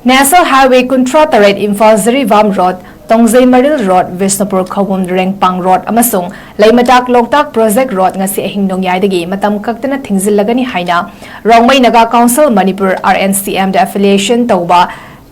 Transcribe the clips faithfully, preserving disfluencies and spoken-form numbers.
National Highway ꯀꯨꯟꯊ꯭ꯔꯥ ꯇꯔꯦꯠ Imphal Jiribam road, Tongjei Maril road, Bishnupur Khoubum Rengpang road ꯑꯃꯁꯨꯡ ꯂꯩꯃꯇꯥꯛ ꯂꯣꯛꯇꯥꯛ ꯄ꯭ꯔꯣꯖꯦꯛ ꯔꯣꯗ ꯉꯁꯤ ꯑꯍꯤꯡ ꯅꯣꯡꯌꯥꯏꯗꯒꯤ ꯃꯇꯝ ꯀꯛꯇꯅ ꯊꯤꯡꯖꯤꯜꯂꯒꯅꯤ ꯍꯥꯏꯅ ꯔꯣꯡꯃꯩ ꯅꯥꯒꯥ ꯀꯥꯎꯟꯁꯤꯜ ꯃꯅꯤꯄꯨꯔ, RNCM ꯗ affiliation ꯇꯧꯕ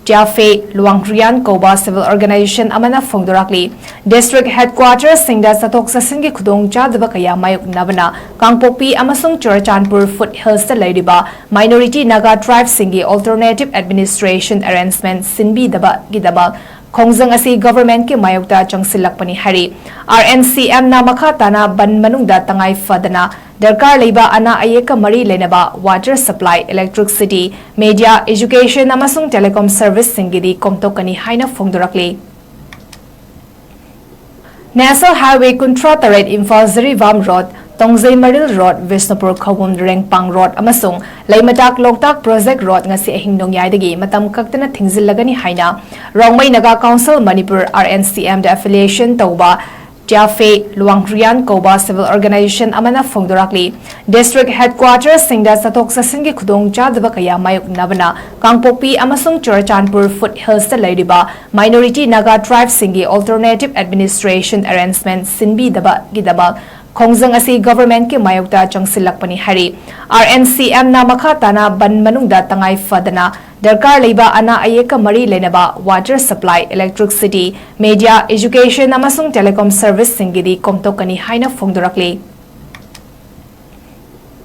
ꯇ꯭ꯌꯥꯐꯦ ꯂꯨꯋꯥꯡꯔꯤꯌꯥꯟ ꯀꯧꯕ civil organization ꯑꯃꯅ ꯐꯣꯡꯗꯣꯔꯛꯂꯤ꯫ District headquarters ꯁꯤꯡꯗ ꯆꯠꯊꯣꯛ ꯆꯠꯁꯤꯟꯒꯤ ꯈꯨꯗꯣꯡꯆꯥꯗꯕ ꯀꯌꯥ ꯃꯥꯌꯣꯛꯅꯕꯅ ꯀꯥꯡꯄꯣꯛꯄꯤ ꯑꯃꯁꯨꯡ ꯆꯨꯔꯆꯥꯟꯄꯨꯔ foot hills ꯇ ꯂꯩꯔꯤꯕ minority Naga tribe ꯁꯤꯡꯒꯤ alternative administration arrangement ꯁꯤꯟꯕꯤꯗꯕꯒꯤꯗꯃꯛ ꯈꯣꯡꯖꯪ ꯑꯁꯤ government ꯀꯤ ꯃꯥꯌꯣꯛꯇ ꯆꯪꯁꯤꯜꯂꯛꯄꯅꯤ ꯍꯥꯏꯔꯤ꯫ RNCM ꯅ ꯃꯈꯥ ꯇꯥꯅ ꯕꯟ ꯃꯅꯨꯡꯗ ꯇꯉꯥꯏ ꯐꯗꯅ ꯗꯔꯀꯥꯔ ꯂꯩꯕ ꯑꯅꯥ ꯑꯌꯦꯛꯀ ꯃꯔꯤ ꯂꯩꯅꯕ water supply, electricity, media, education ꯑꯃꯁꯨꯡ telecom service ꯁꯤꯡꯒꯤꯗꯤ ꯀꯣꯝꯊꯣꯛꯀꯅꯤ ꯍꯥꯏꯅ ꯐꯣꯡꯗꯣꯔꯛꯂꯤ꯫ National Highway ꯀꯨꯟꯊ꯭ꯔꯥ ꯇꯔꯦꯠ Imphal Jiribam road, Tongjei Maril road, Bishnupur Khoubum Rengpang road ꯑꯃꯁꯨꯡ ꯂꯩꯃꯇꯥꯛ ꯂꯣꯛꯇꯥꯛ ꯄ꯭ꯔꯣꯖꯦꯛ ꯔꯣꯗ ꯉꯁꯤ ꯑꯍꯤꯡ ꯅꯣꯡꯌꯥꯏꯗꯒꯤ ꯃꯇꯝ ꯀꯛꯇꯅ ꯊꯤꯡꯖꯤꯜꯂꯒꯅꯤ ꯍꯥꯏꯅ ꯔꯣꯡꯃꯩ ꯅꯥꯒꯥ ꯀꯥꯎꯟꯁꯤꯜ ꯃꯅꯤꯄꯨꯔ, RNCM ꯗ affiliation ꯇꯧꯕ ꯇ꯭ꯌꯥꯐꯦ ꯂꯨꯋꯥꯡꯔꯤꯌꯥꯟ ꯀꯧꯕ civil organization ꯑꯃꯅ ꯐꯣꯡꯗꯣꯔꯛꯂꯤ꯫ District headquarters ꯁꯤꯡꯗ ꯆꯠꯊꯣꯛ ꯆꯠꯁꯤꯟꯒꯤ ꯈꯨꯗꯣꯡꯆꯥꯗꯕ ꯀꯌꯥ ꯃꯥꯌꯣꯛꯅꯕꯅ ꯀꯥꯡꯄꯣꯛꯄꯤ ꯑꯃꯁꯨꯡ ꯆꯨꯔꯆꯥꯟꯄꯨꯔ foot hills ꯇ ꯂꯩꯔꯤꯕ minority Naga tribe ꯁꯤꯡꯒꯤ alternative administration arrangement ꯁꯤꯟꯕꯤꯗꯕꯒꯤꯗꯃꯛ ꯈꯣꯡꯖꯪ ꯑꯁꯤ government ꯀꯤ ꯃꯥꯌꯣꯛꯇ ꯆꯪꯁꯤꯜꯂꯛꯄꯅꯤ ꯍꯥꯏꯔꯤ꯫ RNCM ꯅ ꯃꯈꯥ ꯇꯥꯅ ꯕꯟ ꯃꯅꯨꯡꯗ ꯇꯉꯥꯏ ꯐꯗꯅ ꯗꯔꯀꯥꯔ ꯂꯩꯕ ꯑꯅꯥ ꯑꯌꯦꯛꯀ ꯃꯔꯤ ꯂꯩꯅꯕ water supply, electricity, media, education ꯑꯃꯁꯨꯡ telecom service ꯁꯤꯡꯒꯤꯗꯤ ꯀꯣꯝꯊꯣꯛꯀꯅꯤ ꯍꯥꯏꯅ ꯐꯣꯡꯗꯣꯔꯛꯂꯤ꯫